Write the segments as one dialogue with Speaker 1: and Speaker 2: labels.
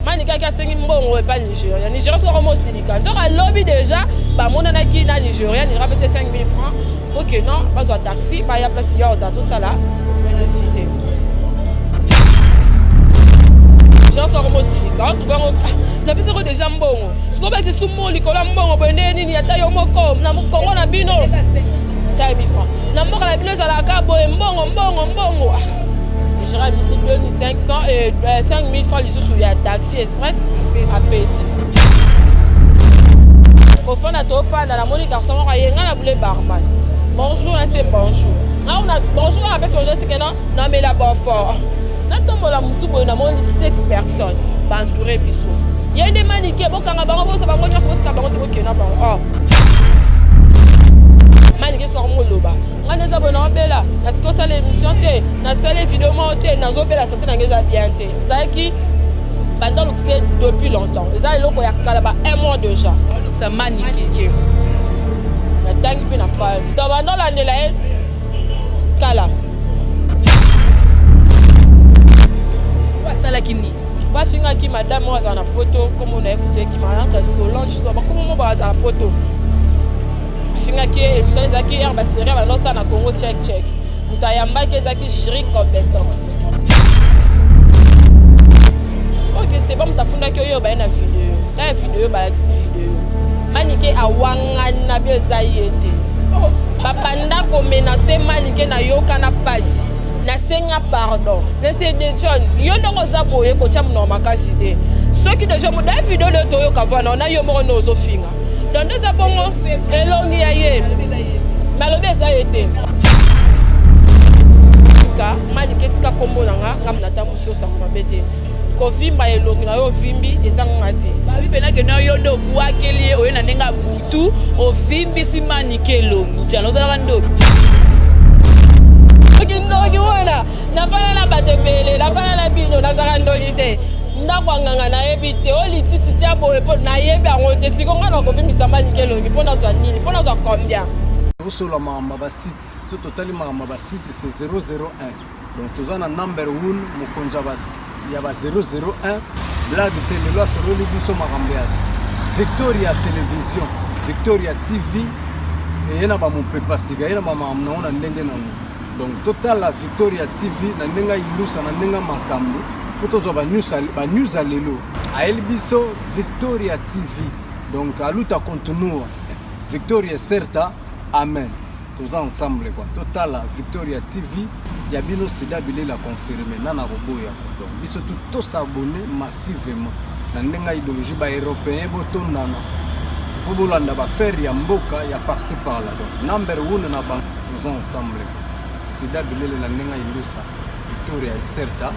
Speaker 1: Manike aki asengi mbongo epa Nigeria. Nigeria soki akoma osilika. Nzoka lobi deja bamonanaki na Nigeria, Nigeria apesi 5000 francs. Ok non, bazwa taxi baya place ya ozala tosala publicité. Nigeria soki akoma osilika, otrouve yango ah, napesi yango deja mbongo. Sikoyo bakisi sumu likolo ya mbongo boye nde nini ata yo moko na Congo na bino 5000 francs. Na mboka na bino ezalaka boye mbongo mbongo mbongo. Ah. Gérard abimisi 2500 et 5000 francs lisusu ya taxi express apesi kofanda tofanda namoni garçon moko aye ngai na bule barman bonjour nase bonjour ngai na bonjour kaka apesi bonjour esike no namela bonfort natombola motu boye namoni 7 personnes baentoure biso ye nde manike bokanga bango bosa bango nyonso botika bango te bokenda bango oh. Manike soki moloba nga nde eza boye naobela natiki osala émission te nasali video moko te nazobela sante na ngai eza bien te ezalaki banda olukisa depuis longtemps eza eloko ya kala ba un mois déjà olukisa
Speaker 2: manike
Speaker 1: natangi mpe na fali to banda olandela ye kala
Speaker 2: asalaki nini
Speaker 1: bafingaki madame oyo azala na poto kombo na ye kutu ekima entre solange bakombo mo bazala na poto afingaki ye emission ezalaki heure baserie balosala na congo check check moto ayambaki ezalaki jury competence ok c'est bon moto afundaki oyo baye na video ta ya video balakisi video Manike awangana bio eza ye te oh, babanda komenase Manike nayokana mpasi nasenga pardon monsieur de John yo ndenge oza boye kotya monoko makasi te soki deja da video leo toyoka vana na yo moko nde ozofinga donc nde eza bongo elongi ya ye balobi eza ye te ka Manike tika kombo na nga nga natambusi osango mabe te kovimba elongi na yo ovimbi eza nga te
Speaker 2: babi mpena ke na yo nde obwakeli ye oye na ndenge ya butu ovimbisi Manike elongi jana ozalaka ndoki
Speaker 1: ndoki wana nafanda na bato ebele nafanda na bino nazalaka ndoki te ndako ya nganga nayebi te o lititi tia boye mpo nayebi yango te siko ngai nakovimbisa Manike elongi mpo nazwa nini mpo nazwa combien
Speaker 3: tosola makambo ya basite so totali makambo ya basite c'est 001 donc toza na number 1 mokonzi ya ba 001 blague te lelo asololi biso makambo ya Victoria Télévision Victoria TV eye na bamopepa sika ye na bamakambo nango na ndenge nango donc totala Victoria TV na ndenge ayindusa na ndenge makambo mpo tozwa banews ya lelo ayeli biso Victoria TV donc aluta continua Victoria certa amen toza ensemble quoi totala Victoria TV ya bino sida bilela confirme nana koboya donc biso tu tosabone massivement na ndenge ya idéologie baeuropéen botondana mpo bolanda bafere ya mboka ya par-ci par-là donc number one na bango toza ensemble sida bilele na ndenge ya indusa Victoria certa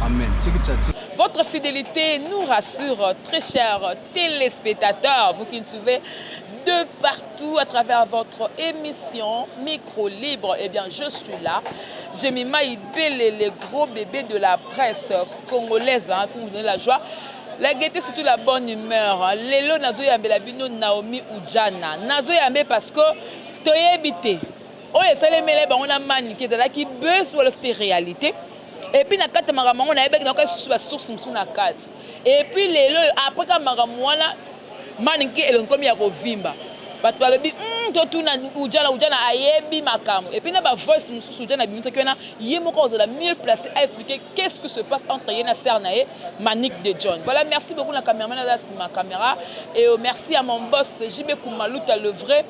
Speaker 3: amen tiki
Speaker 2: Votre fidélité nous rassure, très chers téléspectateurs, vous qui nous suivez de partout à travers votre émission Micro Libre. Eh bien, je suis là. Jemima Ibele, le gros bébé de la presse congolaise, hein, pour vous donner la joie. La gaieté, surtout la bonne humeur. Hein. Lelo nazo yambela bino Naomi Ujana. Nazo yambe parce que toyebi te. Oyo esalemela bango na Manike ezalaki buzz wala c'était réalité. Et puis na kati ya makambo yango nayebaki nayoka lisusu basource mosusu na kati. Et puis lelo oyo après ka makambo wana Manike elongi komi ya kovimba. Bato balobi totuna Ujana, Ujana ayebi makambo. Et puis na ba voice mosusu Ujana abimisaki wana ye moko ozala mieux placé à expliquer qu'est-ce qui se passe entre ye na sœur na ye Manick de John. Voilà, merci beaucoup na cameraman aza sima caméra et merci à mon boss JB Kumaluta le vrai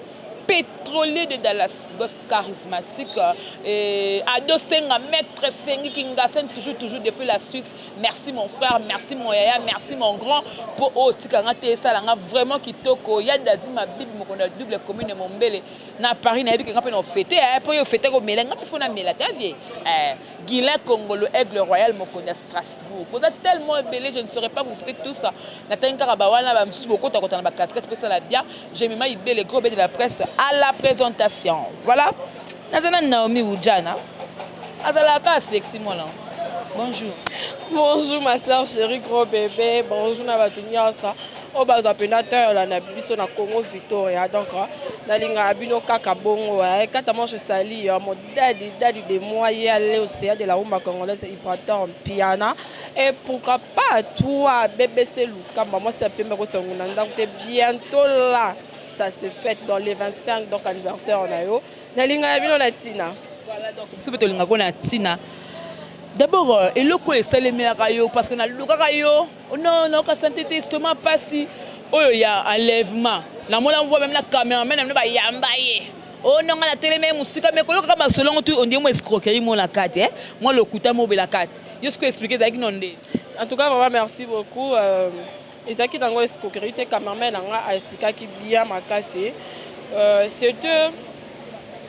Speaker 2: pétrolier de Dallas, boss charismatique et Ado Senga, maître Sengi Kingasen, toujours, toujours depuis la Suisse. Merci mon frère, merci mon yaya, merci mon grand. Po oh tikanga te salanga vraiment kitoko. Ya Dadi ma bibi mokonda double commune Mombele na Paris na yebi nga pe na fêter eh po yo fêter ko mela nga pe fona mela ta vie. Eh Guilain Kongolo Aigle Royal mokonda Strasbourg. Boza tellement ebele, je ne saurais pas vous citer tout ça. Natangi kaka ba wana ba misusu bokota kota na ba casquette pe sala bien. Jemima Ibele, gros bébé de la presse, à la présentation. Voilà. Nazana Naomi Ujana. Azalaka sexy mwana. Bonjour.
Speaker 1: Bonjour ma soeur chérie gros bébé. Bonjour na bato nyonso. Oyo bazwa mpenza toyola na biso na Congo Victoria. Donc nalingaka bino kaka bongo. Kata moi je salue mon daddy, daddy de moi, ye ale océan de la rumba congolaise, Ibrator Mpiana. Et pourquoi pas toi, BBC Lukamba, moi c'est Pembe Kosango na ndako te. Bientôt là, ça se fête dans les 25, donc anniversaire na yo. Nalinga ya bino na ntina.
Speaker 2: Voilà, donc biso mpe tolingaka na ntina. D'abord, eloko oyo esalemelaka yo, parce que nalukaka yo, non, nayoka santé te, estomac mpasi, oyo ya enlèvement, namona mwa même na cameraman na bino bayamba ye. Oyo nonga natelemi ye mosika, me koyokaka masolongo tu ondie mwa escroquerie mo na kati, mwa lokuta mobela kati. Yo soki expliquer, ezalaki no nde?
Speaker 1: En tout cas, vraiment merci beaucoup. Ezalaki nango escroquerie te. Cameraman na nga aexplikaki bien makasi. Surtout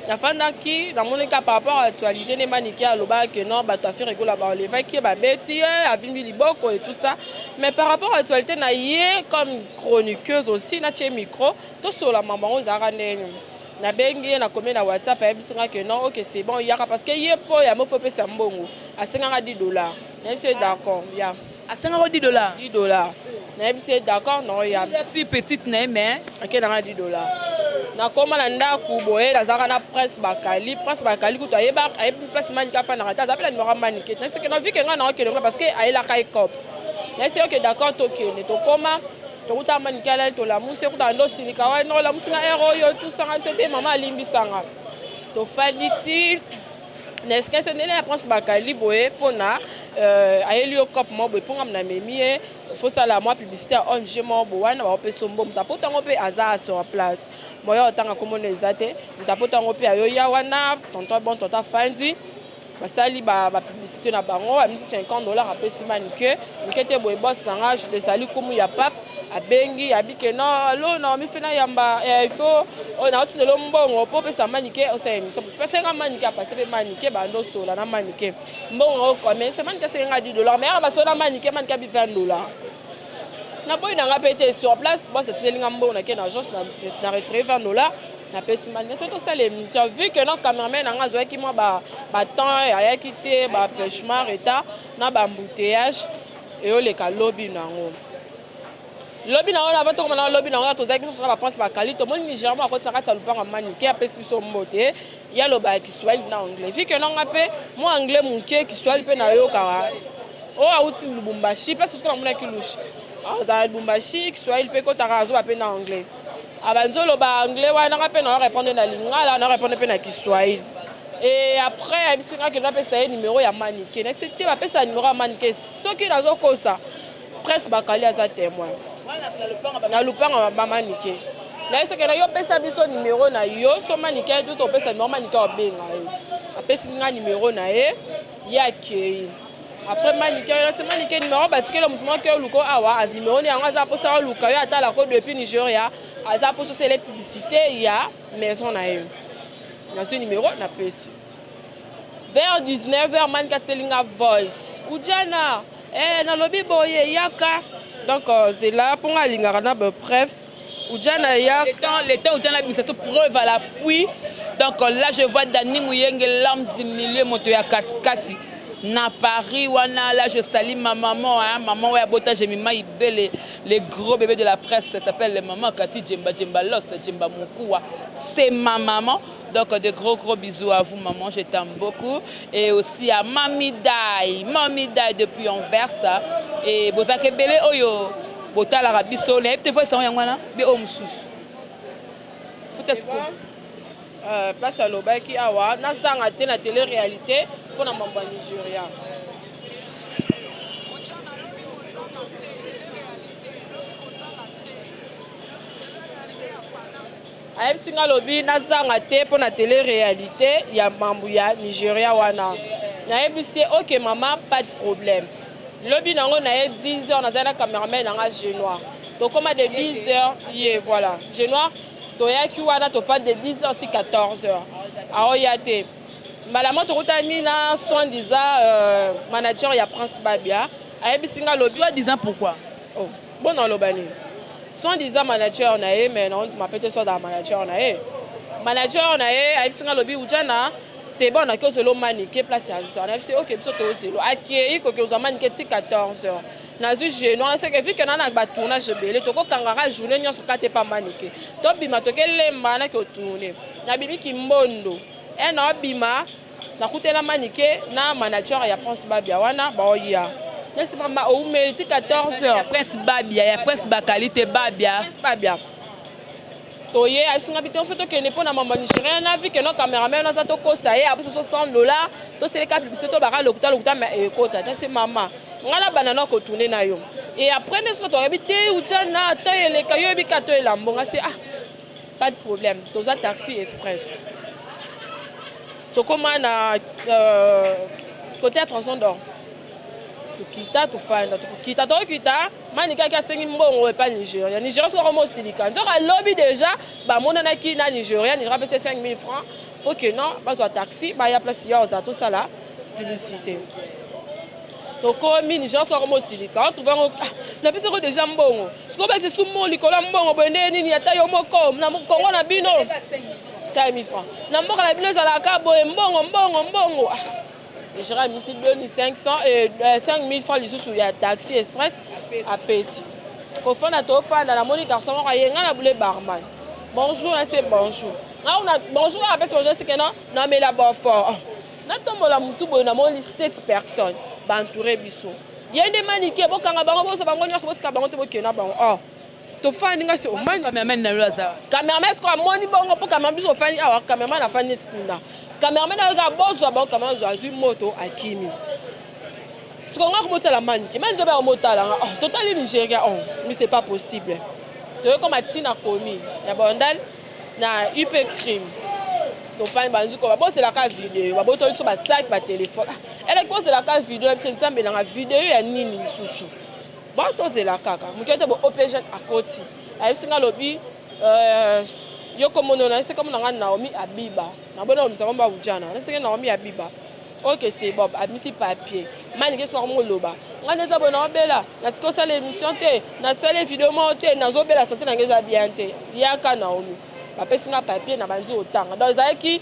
Speaker 1: nafandaki, namoni ka par rapport à actualité nde Manike alobaka ke non, bato affaire ekola baolevaki ye, babeti ye, avimbi liboko et tout ça. Mais par rapport à actualité na ye comme chroniqueuse aussi, natie micro, tosola mambo yango ezalaka ndenge. Nabengi ye, nakomi na WhatsApp, ayebisi nga ke non, ok, c'est bon, yaka, parce que ye mpo ya mofo opesa mbongo, asengaka 10 $. Nayebisi ye d'accord, ya.
Speaker 2: Asengaka 10 $?
Speaker 1: 10 $. Nayebisi ye d'accord, non, ya.
Speaker 2: Plus petite na ye, mais
Speaker 1: ake nanga 10 $. Nakóma na ndako boye, nazalaka na Prince Bakali. Prince Bakali kutu ayeba, ayebi place Manike afandaka te, aza mpe na numéro ya Manike. Naseke na vike ngai naokende kuna parce que ayelaka ekop. Nayesi ok, d'accord, tokende. Tokóma, tokuta Manike alali, tolamusi, ekutaka ndo osilika wana, olamusi nga ere oyo tusanga biso te. Mama alimbisanga, tofandi ti na esikese ndenge ya Prince Bakali boye mpona ayeli yo cope moko boye mponga na memi ye, fosala mwa publicité ya ONG moko boye wana baopesa mbo. Moto apoto yango mpe aza sur place, moya otanga komona eza te. Moto apoto yango mpe ayoya wana, tonton, bon, tonton afandi, basali bapublicité na bango, amisi 50 $, apesi Manike. Mike te boye, boss na nga, je te sali, kumu ya pape abengi, abike non, alo na mife na yamba, il faut naotindela mbongo mpo opesa Manike, osala émission. Pesenga Manike, apase mpe Manike, bando osola na Manike mbongo okome se Manike asengenga 10 $, mais yaka basola na Manike, Manike abi 20 $. Naboyi nanga mpe te. Sur place, boss atinelinga mbongo, nake na agence, na retire 20 $, napesi Manike, soki tosala émission. Vu que no cameraman nanga azwaki mwa batemps, ayaki te, baempêchement, retard na baembouteillage, eyoleka lobi nango. Lobi nango na batokoma na lobi nango, tozalaki biso na baprince Bakali, tomoni Nigéria mo akotisa kati ya lupango ya Manike, apesi biso mbote. Ye alobaka Kiswahili na anglais. Vu que nanga mpe mwa anglais moke, Kiswahili mpe nayokaka, oyo awuti Lubumbashi, place soki namonaki lushe, azala Lubumbashi, Kiswahili mpe ekotaka, azoba mpe na anglais. Abanzi oloba anglais wana, nga mpe na répondre na lingala, na répondre mpe na Kiswahili. Et après ayebisi nga ke napesa ye numéro ya Manike. Nayebisi te, bapesa numéro ya Manike soki nazokosa, Prince Bakali aza témoin na lupanga bamanike. Nayebisaki na yo, pesa biso numéro na yo, so Manike tu topesa numéro Manike, obenga yo. Apesi nga numéro na ye, ye akei. Après Manike oyo se Manike numéro batikeli motu moko oluka awa, aza numéro ni yango, aza mposa oluka yo, atalako depuis Nigeria, aza mposa osala publicité ya maison na ye. Nazwi numéro, napesi. Vers 19 heures, Manike atieli nga voice: ujana, nalobi boye, yaka. Donc zela mponga alingaka na bapreuve, ujana, yaka.
Speaker 2: Le temps ujana bisa so preuve à l'appui. Donc là, je vois Dani Muyenge, l'homme du milieu, moto ya katikati na Paris wana. Là, je salue ma maman, hein, maman oyo abota Jemima Ibele, le gros bébé de la presse, s'appelle maman Kati Djemba Djemba Los Djemba Mokua, c'est ma maman. Donc de gros gros bisous à vous, maman, je t'aime beaucoup. Et aussi à Mami Dai, Mami Dai depuis Anvers. Et bozalaka ebele oyo botalaka biso. Nayebi te, fo esango yango wana be oyo mosusu futa siko.
Speaker 1: Place alobaki awa, nazanga te na télé réalité mpona mambo ya Nigeria.
Speaker 4: Ujana, lobi kozanga te, télé-réalité, lobi kozanga te, télé-réalité ya fana.
Speaker 1: Ayebisi nga, alobi nazanga te mpo na télé réalité ya mambo ya Nigeria wana. Nayebisi ye ok mama, pas de problème. Lobi nango na ye 10 heures, nazali na cameraman nanga Genoir, tokóma de 10 heures ye, voilà, Genoir, toyaki wana, tofandi de 10 heures ti 14 heures, aoya te. Mbala mo tokutani na soi-disant manager ya Prince Babia, ayebisi nga, alobi
Speaker 2: Soi-disant pourquoi?
Speaker 1: Oh, bon, aloba nini, soi-disant manager na ye, mais naondima pe te soi-disant manager na ye. Manager na ye ayebisi nga, alobi ujana, c'est bon, naki ozela Manike place ya zala. Nayebisi ok, biso tozelo. Akei koki ozwa Manike ti 14 heures. Nazwi genou wana, seke vu que na na batournage ebele, tokokangaka journée nyonso ka te pa Manike. Tobima, tokelemba, naki otourne, nabimiki mbondo e na obima, nakutela Manike na manager ya Prince Babia wana, baoya. Nasi mama oumeli ti 14 heures.
Speaker 2: Prince Babia, ya Prince Bakali te Babia.
Speaker 1: Prince Babia. Toye ayebisi nga bite ofe tokende mpo na mambo ya nigérien na vi keno cameraman aza tokosa ye apesa biso 100 $ toseleka publicité tobaka lokuta lokuta ma ekota ta se mama nga na banda na kotourne na yo et après nde soki toyebi te ujana ata eleka yo yebi ka to elambo nga se ah pas de problème toza taxi express tokoma na côté ya tronçon d'or tokita tofanda tokokita tokokita manikaki asengi mbongo epa Nigeria. Nigeria soki akoma osilika nzoka alobi deja bamonanaki na Nigeria. Nigeria apesi 5000 francs po ke non bazwa taxi baya place ya ozala tosala publicité. Tokomi Nigeria soki akoma osilika otrouve yango napesi yango deja mbongo sikoyo bakisi sumu likolo ya mbongo boye nde nini ata yo moko na Kongo na bino 5000 francs na mboka na bino ezalaka boye mbongo mbongo mbongo. Nigeria amisi 2500 et 5000 francs lisusu ya taxi express apesi. Kofanda tofanda namoni garçon moko aye nga na bule barman. Bonjour na se bonjour. Nga una bonjour apesi bonjour c'est que non namela bofort. Natombola mutu boye namoni 7 personnes ba entouré biso. Ye nde manike bokanga bango bozo bango nyonso botika bango te bokenda bango. Oh. Tofandi nga se omani
Speaker 2: cameraman na yo aza.
Speaker 1: Cameraman siko amoni bongo po cameraman biso ofandi awa cameraman afandi kuna. Cameraman ayoka bozwa bango cameraman azwa azwi moto akimi. Siko nga komotala manike manike ba komotala nga oh totali Nigeria oh mais c'est pas possible. Toye koma tina komi ya bandal na UP crime. Tofandi banzi ko baboselaka video babotoli biso ba sac ba téléphone. Eleki boselaka video biso nzambe nanga video ya nini lisusu. Bon tozela kaka moke te bo OPG akoti ayebisi nga alobi yo kombo na nayebisi kombo na nga Naomi Abiba nabona komisa kombo ya Ujana nasenge Naomi Abiba ok c'est bon abimisi papier manike soki akomi koloba nga nde eza boye naobela natiki osala émission te nasali video moko te nazobela sante na nga eza bien te yaka Naomi bapesi nga papier na banzi otanga donc ezalaki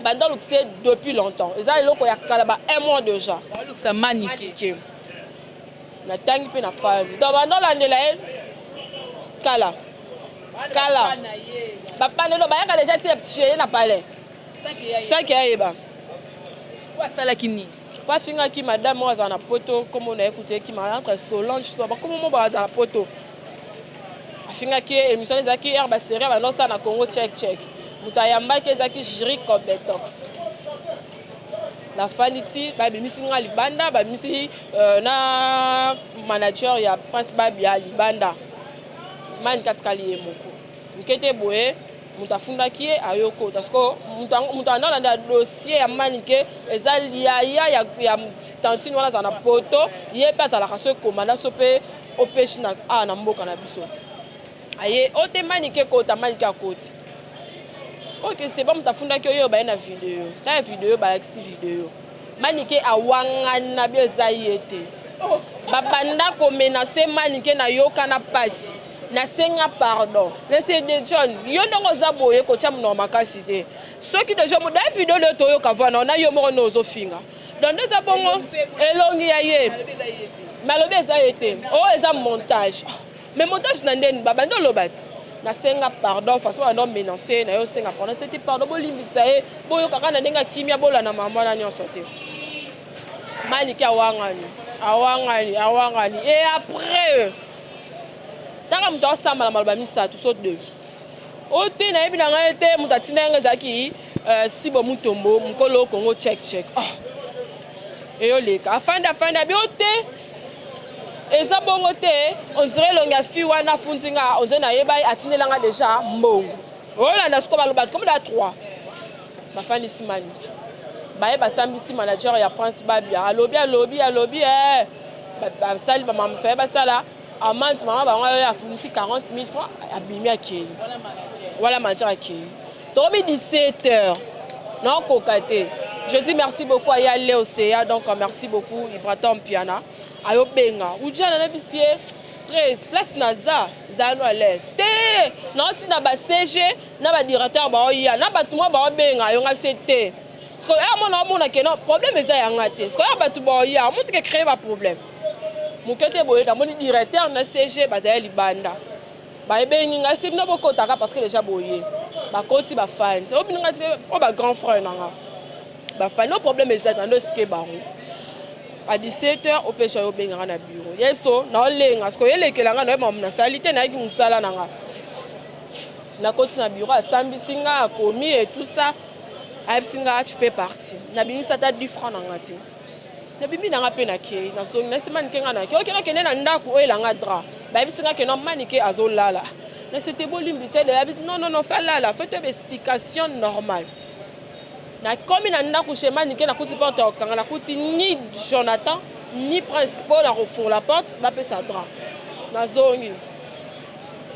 Speaker 1: banda olukisa depuis longtemps eza eloko ya kala ba un mois déjà
Speaker 2: olukisa manike
Speaker 1: natangi mpe na fandi donc banda olandela ye kala kala bapandelo bayaka deja ti ye na palais saki ayeba
Speaker 2: po asalaki nini
Speaker 1: po afingaki madame oyo azala na poto kombo na ye kutu ekima entre Solange to bakombo mo bazala na poto afingaki ye émission ezalaki heure baserie banda osala na Congo check check moto ayambaki ezalaki Jiri Cobetox. Nafandi ti babimisi nga libanda babimisi na manager ya Prince Babia libanda mani katikali ye moko nkete boye moto afundaki ye ayokota siko moto andalanda dossier ya manike eza yaya ya tantine wana azala na poto ye mpe azalaka so ekomanda so mpe opeshi na awa na mboka na biso aye ote manike kota manike akoti ok c'est bon moto afundaki oyo baye na video ta ya video balakisi video manike awangana bio eza ye te babanda komenase manike nayoka na pasi nasenga pardon nase de John yo ndongo oza boye kotia monoko makasi te soki deja da video leo toyoka vana na yo moko nde ozofinga donc nde eza bongo elongi ya ye malobi eza ye te oyo eza montage mais montage na ndeni babandi oloba ti nasenga pardon façon banda omenance na yo osenga pardon seti pardon bolimbisa ye boyokaka na ndenge akimia bolanda mama wana nyonso te manike awangani awangani awangani et après taka moto asambala maloba misato so deux oyo te nayebi na ngai te moto atinda yango ezalaki Sibo Mutombo mokolo Congo check check oh eyoleka afandi afandi abi o te eza bongo te on dirait elongi ya fi wana afundi nga on dirait nayeba ye atindela nga deja mbongo olanda sikoyo baloba comme da 3 bafandisi maniki baye basambisi manager ya Prince Babia alobi alobi alobi eh basali bamama basala amante mama bango oyo afundisi 40 000 francs abimi akei wala manager akei tokomi 17 heures naokoka te. Je dis merci beaucoup à Yale Océa, donc merci beaucoup Ibratom Piana. Ayo benga, ujana na bisie 13 place naza, zano à l'aise. Te, na na ba CG, na ba directeur ba oya, na ba tuma ba benga, yo nga bisie te. Parce que ya mona mona ke non, problème eza ya nga te. Parce que ya batu ba oya, mutu ke créer ba problème. Mokete boye na moni directeur na CG bazali libanda. Bayebengi nga se bino bokotaka parce que déjà boye. Bakoti ba fans. O bino nga te o ba grand frère na nga. Ba fans no problème eza na ndo expliquer bango. À 17 heures opesha yo obengaka na bureau. Ye so naolenga sikoyo elekela nga naye makambo nasali te, nayaki mosala na nga. Nakoti na bureau, asambisi nga, akomi et tout ça, ayebisi nga: "Tu peux partir." Nabimisi ata 10 francs na nga te. Nabimi na nga mpe nakei, nazongi, nayesi Manike nga nake oke, nakende na ndako oyo elanga drap. Bayebisi nga keno Manike azolala. Nasete bolimbisa ede, yebisi: "Non, non, non, fa lala, fe toyeba explication normale." Nakomi na ndako chez Manike, nakuti porte ya kokanga, nakuti ni Jonathan ni Prince mpo na kofungola porte bapesa drap. Nazongi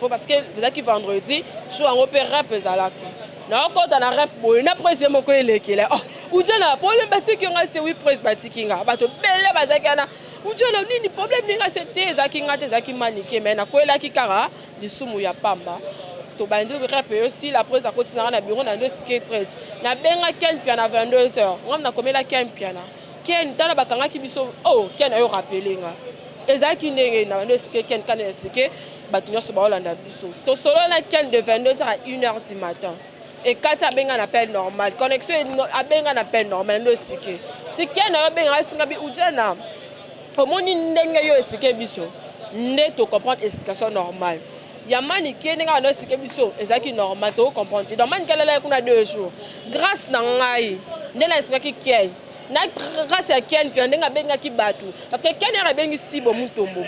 Speaker 1: po parce que ezalaki vendredi, jour yango mpe rep ezalaki. Naokɔta na rep boye na Prince moko elekela: "Oh, Ujana, problème batiki nga?" Se: "Oui, Prince, batiki nga." Bato bele bazalaki wana: "Ujana, nini problème ninga?" Se: "Te, ezalaki nga te, ezalaki Manike, mais nakwelaki kaka lisumu ya pamba." Tobandi rep oyo sila. Prince akoti nanga na bureau na ndo expliquer Prince. Nabenga Ken Pia na 22 heures, ngam nakomela Ken Pia na Ken: "Tala, bakangaki biso." Oh, Ken ayo rappeler nga ezalaki ndenge na bando expliquer Ken kana expliquer bato nyonso baolanda biso. Tosolo na Ken de 22 heures à 1 heure du matin. Ekati, abenga na appel normal, connexion, abenga na appel normal, ndo expliquer ti Ken ayo benga asinga bi: "Ujana, omoni ndenge yo expliquer biso nde tocomprendre explication normale ya Manike. Ndenge bando expliquer biso ezalaki normal, tocomprendre te." Donc Manike alalaki kuna 2 jours. Grâce na ngai nde na expliquaki Ken, na grâce ya Ken Pia ndenge abengaki bato, parce que Ken yaka abengi Sibo Mutombo,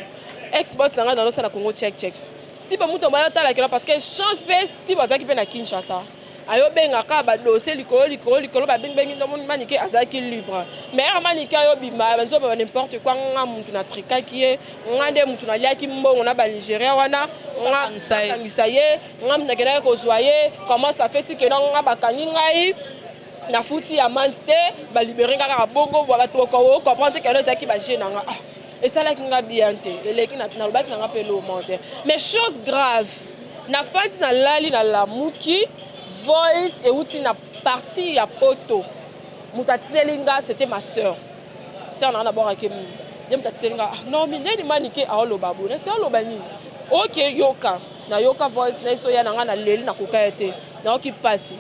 Speaker 1: ex boss na ngai nalosala Congo Check Check. Sibo Mutombo ayotalakela parce que change mpe Sibo azalaki mpe na Kinshasa, ayobengaka badossier likolo likolo likolo, babengibengi ndomoni Manike azalaki libre. Mais ere Manike ayobima banzoba ba n'importe quoi, nga mutu natrikaki ye, nga nde mutu naliaki mbongo na Banigéria wana, nga nakangisa ye, nga mutu nakendaki kozwa ye. Comment ça fait ti kena nga bakangi ngai, nafuti amende te, balibérer nga kaka bongo? Bato comprendre te keno ezalaki baje na nga. Ah, esalaki nga bien te, eleki nalobaki na nga mpe loma te. Mais chose grave, nafandi, nalali, nalamuki, voice euti na partie ya Poto. Moto atineli nga, c'était ma sœur, sœur na nga nabwakaki mingi ye moto atineli nga: "Ah, non, mineni Manike aoloba boye." Nasi aloba nini? Oke yoka, nayoka voice na biso ya na nga, naleli, nakoka ye te, nayoki mpasi.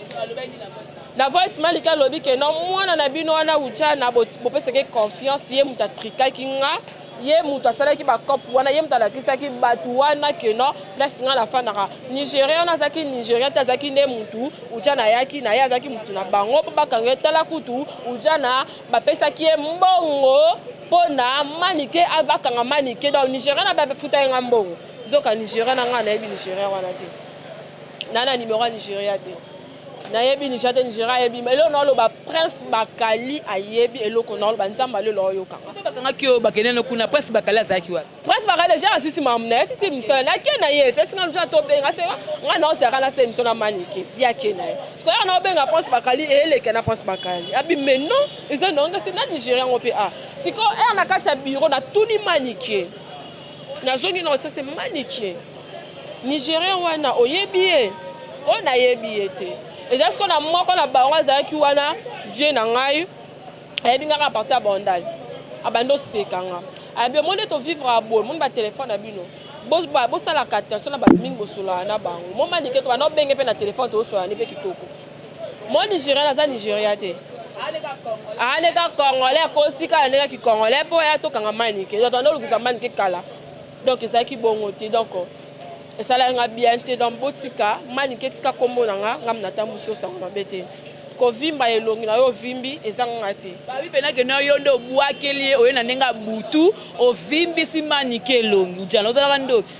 Speaker 1: Na voice Malika alobi ke no mwana na bino wana Ujana, bopesaki confiance, ye moto atrikaki nga, ye moto asalaki bacope wana, ye moto alakisaki bato wana ke no place nga nafandaka, Nigérien wana azalaki Nigérien te, azalaki nde mutu Ujana ayaki na ye, azalaki mutu na bango mpo bakanga ye. Tala kutu Ujana bapesaki ye mbongo mpo na Manike, bakanga Manike. Donc Nigérien na bafuta ye nga mbongo, nzoka Nigérien na nga nayebi Nigérien wana te, na numéro ya Nigéria te, nayebi Nigeria te. Nigeria ayebi eloko naoloba, Prince Bakali ayebi eloko naoloba, Nzambe alelo oyokanga.
Speaker 2: Bakangaki oyo bakende no kuna, Prince Bakali azalaki wapi?
Speaker 1: Prince Bakali deja asisi mamu na ye, asisi mosala na ake na ye. Esinga mosu tobenga se nga na osaka na se miso na Manike, ye ake na ye. Sikoyo yaka na obenga Prince Bakali, eyeleke na Prince Bakali abi: "Mais non, eza nonga se na Nigeria yango mpe." A sikoyo ere na kati ya bureau, natuni Manike, nazongi na osese: "Manike, Nigérien wana oyebi ye?" "Oyo nayebi ye te." Eza sikoyo na moko na bango azalaki wana, vie na ngai, ayebi nga kaka parti ya Bandal. Abandi oseka nga, ayebi: "Omoni, tovivre ya boye, moni batelefone na bino, bosalaka attention na bato mingi bosolaka na bango. Mo Manike to banda obenge mpe na telefone, tozosolani mpe kitoko. Mo Nigérien aza Nigéria te, aleka Congolais, akosika alekaki Congolais mpo ya tokanga Manike, donc anda olukisa Manike kala." Donc ezalaki bongo te, donc esalaki nga bien te. Donc botika Manike, tika nkombo na nga, ngam natambusi osango mabe te. Kovimba elongi na yo ovimbi eza nga te.
Speaker 2: Babi mpena kende yo nde obwakeli ye, oye na ndenge ya butu, ovimbisi Manike elongi. Ujana, ozalaka ndoki?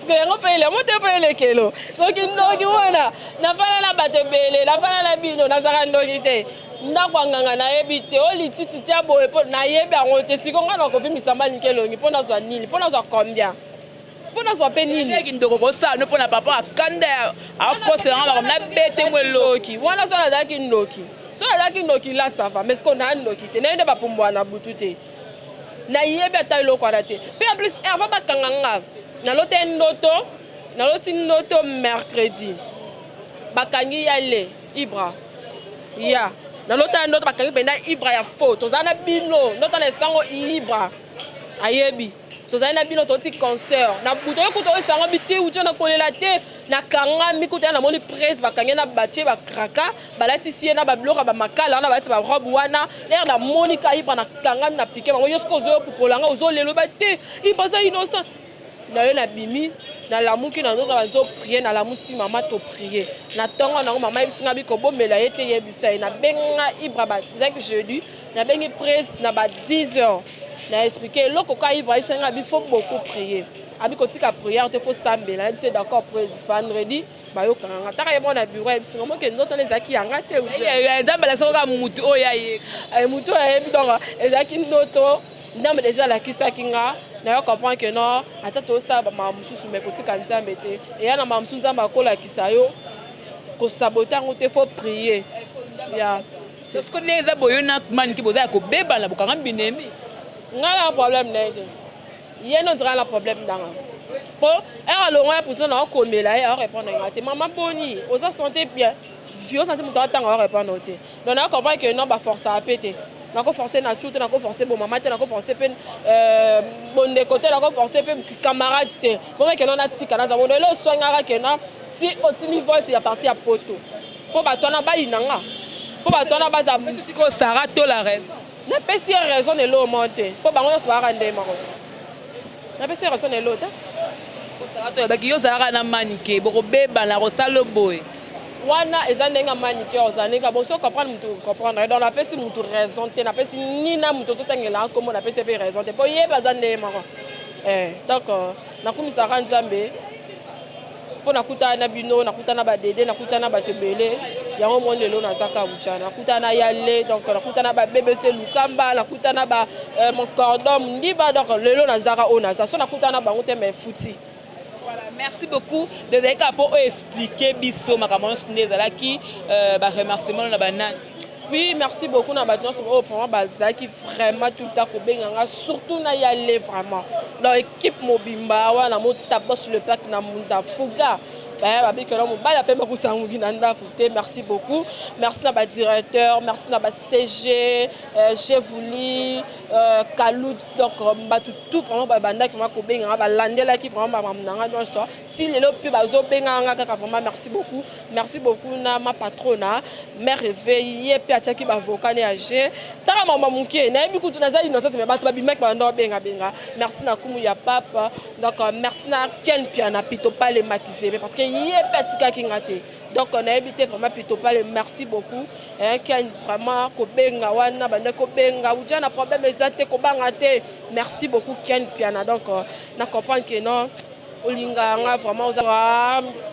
Speaker 1: Siko yango mpe elemo te mpe elekelo. Soki ndoki wana, nafanda na bato ebele, nafanda na bino, nazalaka ndoki te. Ndako ya nganga nayebi te, o lititi tia boye mpo nayebi yango te. Siko ngai nakovimbisa Manike elongi mpo nazwa nini? Mpo nazwa combien? Mpo nazwa mpe nini?
Speaker 2: Eki ndoko kosala no mpo na papa akanda akoselanga makambo nabete mo eloki.
Speaker 1: Ndoki wana, so nazalaki ndoki, so nazalaki ndoki la, ça va. Mais siko naa ndoki te, naye nde bapumbwa na butu te, nayebi ata eloko wana te. Mpe en plus, avant bakanga nga, naloti ndoto, naloti ndoto mercredi bakangi ya le Ibra ya, nalota ndoto bakangi mpenza Ibra ya faux. Tozala na bino ndoto na esika yango, Ibra ayebi. Tozali na bino toti concert na butu oyo kutu oyo sango bite ujo na kolela te na kangami kutu ya namoni presse bakangi na batie ba kraka balatisi ye na ba biloko ya ba makala wana balati ba robe wana lere namoni ka ibra na kangami na pike bango yo soki ozoyo pupola nga ozolela ba te ibra aza innocent na yo nabimi nalamuki na nzoto bazo prie nalamusi mama to prie na ntongo nango mama yebisi nga bikobombela ye te yebisa ye nabenga ibra ezalaki jeudi nabengi presse na ba 10 heures na explique eloko ka ibra ayebisa nga bi faut beaucoup prier abi kotika prière te faut sambela nayebisi ye d'accord presse vendredi bayokanga nga taka ye moko na bureau ayebisi nga moke nzoto wana ezalaki yanga te
Speaker 2: nzambe alakisaka kaka motu oyo ayebi
Speaker 1: eh, motu oyo ayebi donc ezalaki ndoto nzambe deja alakisaki nga nayo comprendre que non ata tosala bamakambo mosusu me kotika nzambe te eya na makambo mosusu nzambe akolakisa yo kosabote yango te faut prier ya
Speaker 2: siko ndenge eza boyo na maniki boza ya kobebana bokanga binemi
Speaker 1: ngai na problème na ye te ye nde ondira na problème nanga po ere alongwa ya prison na okomela ye aorépondre nga te mama boni oza sante bien vieux santé moto atanga aorépondre te donc na comprendre que non baforçaka mpe te nakoforce na cu te nakoforce bomama te nakoforce mpe euh, bondeko te nakoforce mpe camarade te mpo keno natika naza bondo elo oswangaka keno si otindi voice ya parti ya poto mpo bato wana bayina nga mpo bato wana baza
Speaker 2: sikoyo sara to la raison
Speaker 1: napesi ye raison na eloo moko te mpo bango nyonso bayaka nde moko napesi ye raison na eloo te
Speaker 2: Sara to yabaki yo ozalaka na manike bokobebana kosala boye
Speaker 1: wana eza ndenge ya manike oza ndenge bon so comprendre mutu comprendre donc napesi mutu raison te napesi nina mutu ozotangela nkombo napesi ye mpe raison te mpo ye mpe aza ndenge moko eh, donc euh, nakumisaka nzambe mpo nakutana na bino nakutana na badede nakutana na bato ebele yango moni lelo naza kabucha nakutana na yale donc nakutana ba bbc lukamba nakutana ba euh, mon cordon ndiba donc lelo nazaka oyo naza so nakutana na bango te mais futi
Speaker 2: Voilà, merci beaucoup ezalaki kaka mpo oexplike biso makambo nyonso nde ezalaki euh, baremerciement na banani
Speaker 1: Oui, merci beaucoup na bato nyonso oyo vraiment bazalaki vraiment tout le temps kobenga nga surtout na yale vraiment donc équipe mobimba wana motabos le pack na munda fuga babikela mobali ape makusanguki na ndako te merci beaucoup merci na badirecteur merci na bacg euh, jevuli euh, kalut donc euh, bato tout vraiment babandaki vraiment kobenga nga balandelaki vraiment bamamu na nga nyonso ti lelo mpe bazobenga nga kaka vraiment merci beaucoup Merci beaucoup na ma patrona mère Eve ye pe atiaki ba avocat ne ya G taka mama mukie nayebi kutu naza innocente mais bato babimaki banda babenga benga merci na kumu ya pape donc euh, merci na Ken Piana Pito Pale Makizebe parce que ye pe atikaki nga te donc euh, nayebi te vraiment Pito Pale merci beaucoup hein, Ken vraiment kobenga wana banda kobenga uja na problème eza te kobanga te merci beaucoup Ken Piana donc euh, na comprendre que non olingaka nga vraiment oza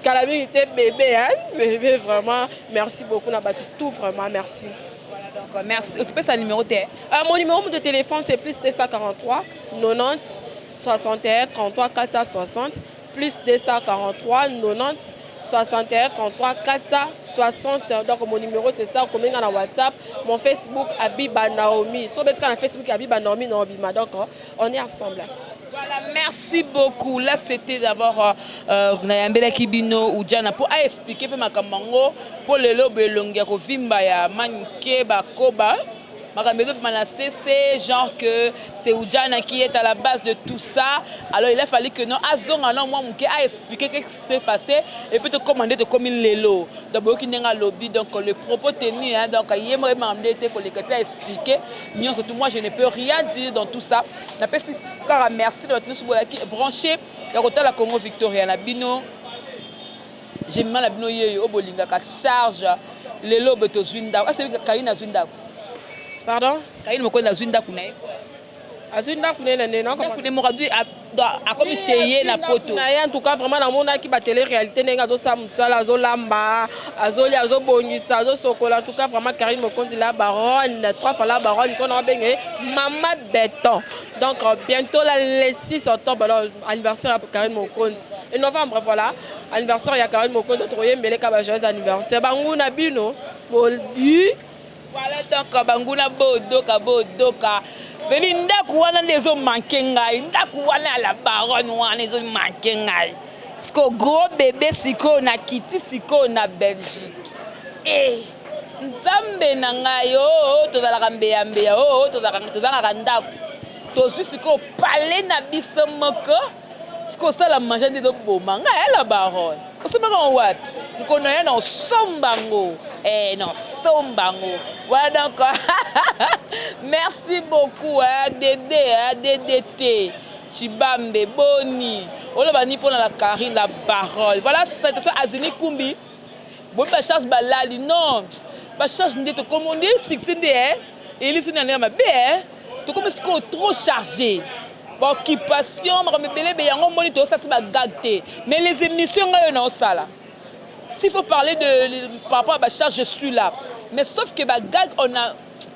Speaker 1: kala mingi te bébé hein bébé vraiment merci beaucoup na bato tout vraiment merci
Speaker 2: voilà, donc euh, merci otopesa numéro te
Speaker 1: euh, mon numéro de téléphone c'est plus 243 90 61 33 460 plus 243 90 61 33 460 donc mon numéro c'est ça okomenga na whatsapp mon facebook abiba naomi so obetika na facebook abiba naomi na obima donc on est ensemble
Speaker 2: Voilà, merci beaucoup. Là, c'était d'abord euh, euh, nayambelaki bino Ujana pour a expliquer pe makambo yango po lelo belongi ya kovimba ya manike bakoba makambo ezobima na cc genre que c'est Ujana qui est à la base de tout ça. Alors il a fallu que non azonga non moi moke a expliquer qu'est-ce qui s'est passé et puis tokoma nde tokomi lelo. Donc boyoki ndenge alobi donc le propos tenu hein, donc ye moko makambo nde ete koleka pe a expliquer nyonso tout moi je ne peux rien dire dans tout ça. Napesi kaka merci na bato nyonso bozalaki branché ya kotala Congo Victoria na bino jemima na bino yeyo oyo bolingaka charge lelo boye tozwi ndako ese Karine azwi ndako
Speaker 1: pardon
Speaker 2: Karine mokonzi azwi ndako na ye
Speaker 1: azwi ndako na ye na nde
Speaker 2: ndako ne moko azwi akomi chez ye na poto
Speaker 1: na ye en tout cas vraiment namonaki ba télé réalité ndenge azosala mosala azolamba azolia azobongisa azosokola en tout cas vraiment Karine Mokonzi la baronne trois fois la baronne qu'on abenge mama béton donc euh, bientôt là le 6 octobre alors anniversaire ya Karine Mokonzi et novembre voilà anniversaire ya Karine Mokonzi tokoyembeleka ba joyeux anniversaire banguna bino bodi
Speaker 2: Voilà donc banguna bodoka bodoka beni ndako wana nde ezo manke ngai ndako wana ya la baronne wana ezo manke ngai siko gros bebe sikoyo na kiti sikoyo na Belgique eh nzambe na ngai oo oh, tozalaka mbeya mbeya oo oh, tozalaka tozangaka ndako. Tozwi sikoyo palais na biso moko. Sikoyo osala manger nde ezoboma ngai ya la baronne. Osombaka yango wapi? Mokolo na ya na osomba yango. Eh, na osomba yango. Voilà donc merci beaucoup hein, Dede hein, DDT. Chibambe boni oloba ni pona la Carine la baronne. Voilà salutations Azini Kumbi. Bobi ba charge balali non. Ba charge nde tokomi nde succès nde eh. Elisi na ndenge mabe eh. Tokomi sikoyo trop chargé. Ba occupation makambo ebele ebele yango omoni tozosala so ba gag te. Mais les émissions ngai oyo naosala. S'il faut parler de par rapport à ba charge je suis là. Mais sauf que ba gag on a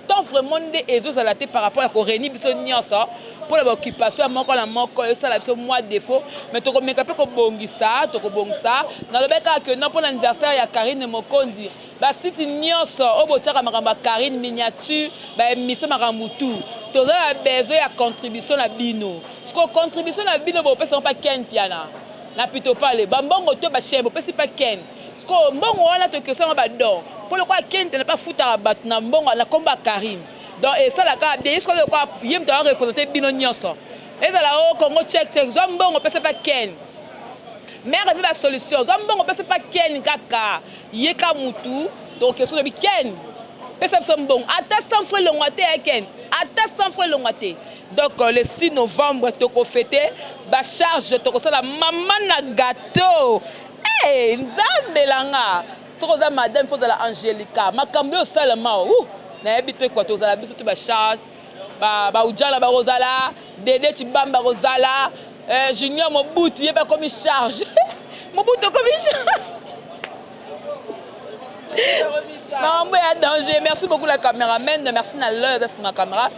Speaker 2: temps vraiment nde ezozala te par rapport ya ko réunir biso nyonso mpo na ba occupation ya moko na moko esala biso mwa défaut mais tokomeka mpe kobongisa tokobongisa nalobaki kaka que non mpo na anniversaire ya Carine Mokonzi Ba site nionso oyo botiaka makambo ya Carine miniature ba emission makambo tout toza na besoin ya contribution na bino sikoyo contribution na bino bopesa yango pa Ken Mpiana na pitopale ba mbongo to ba chaine bopesi pa Ken sikoyo mbongo wana tokesa yango ba don po lokola Ken Mpiana pe afutaka batu na mbongo na kombo ya Carine donc esalaka bien ye sikoyo lokola ye mutu a represente bino nionso ezala o Congo check check zwa mbongo pesa pa Ken mère aza ba solution zwa mbongo pesa pa Ken kaka Ye ka mutu donc soki olobi Ken pesa biso mbongo ata 100 francs elongwa te ya Ken ata 100 francs elongwa te donc le 6 novembre toko fete ba charge tokosala mama na gâteau hey, nzambe langa soki oza madame faut ozala Angelica makambo oyo osalama uh, nayebi te kwa tozala biso te ba charge ba, ba ujala bakozala Dede Tshibamba akozala eh, Junior Mobutu ye pe akomi charge Mobutu akomi charge makambo ya danger. Merci beaucoup la cameraman, merci na l'oeil aza nsima camera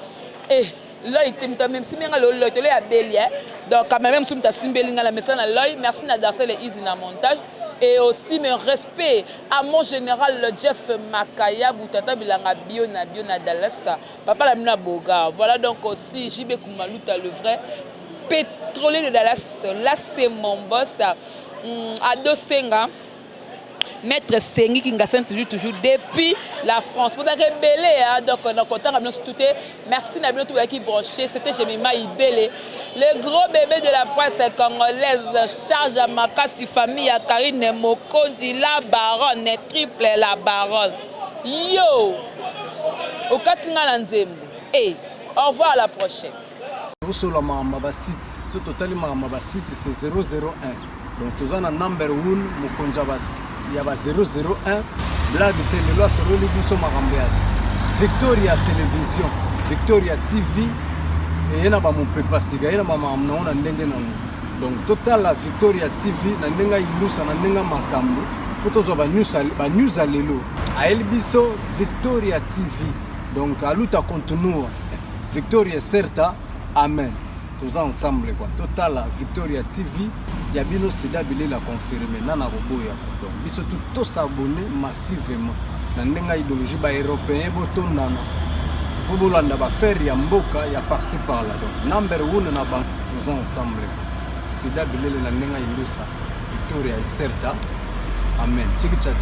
Speaker 2: eh l'oeil te moto asimbi nga lelo l'oeil te l'oeil abeli eh donc cameraman mosusu moto asimbeli nga na mesa na l'oeil. Merci na Darcel et Easy na montage et aussi mes respects à mon général Jeff Makayabu tata bilanga bio na bio na Dallas papa la bino boga. Voilà donc aussi JB Kumaluta le vrai pétrolier de Dallas, là c'est mon boss. Ado Senga Maître Sengi Kingasen toujours toujours depuis la France. Pour ebele hein, donc na kotanga bino tout. Merci na bino tout qui branché. C'était Jemima Ibele, le gros bébé de la presse congolaise. Charge à makasi famille ya Karine Mokonzi la baronne triple la baronne. Yo. Okati nga na nzembo. Eh, au revoir à la prochaine.
Speaker 3: Tosola makambo ya basite so totali makambo ya basite c'est 001 donc toza na number 1 mokonzi ya ba 001 blague te lelo asololi biso makambo ya Victoria Television Victoria TV eye na bamopepa sika ye na bamakambo nango na ndenge nango donc totala Victoria TV na ndenge ayindusa na ndenge makambo mpo tozwa banews ya lelo ayeli biso Victoria TV donc aluta continua Victoria Certa amen toza ensemble quoi totala Victoria TV ya bino sida bilela confirme nana koboya donc biso tout tosabonne massivement na ndenge ya idéologie ba européen botondana mpo bolanda bafere ya mboka ya parci par là donc number one na bango toza ensemble sida bilele na ndenge ya indusa Victoria Certa amen chiki chachi.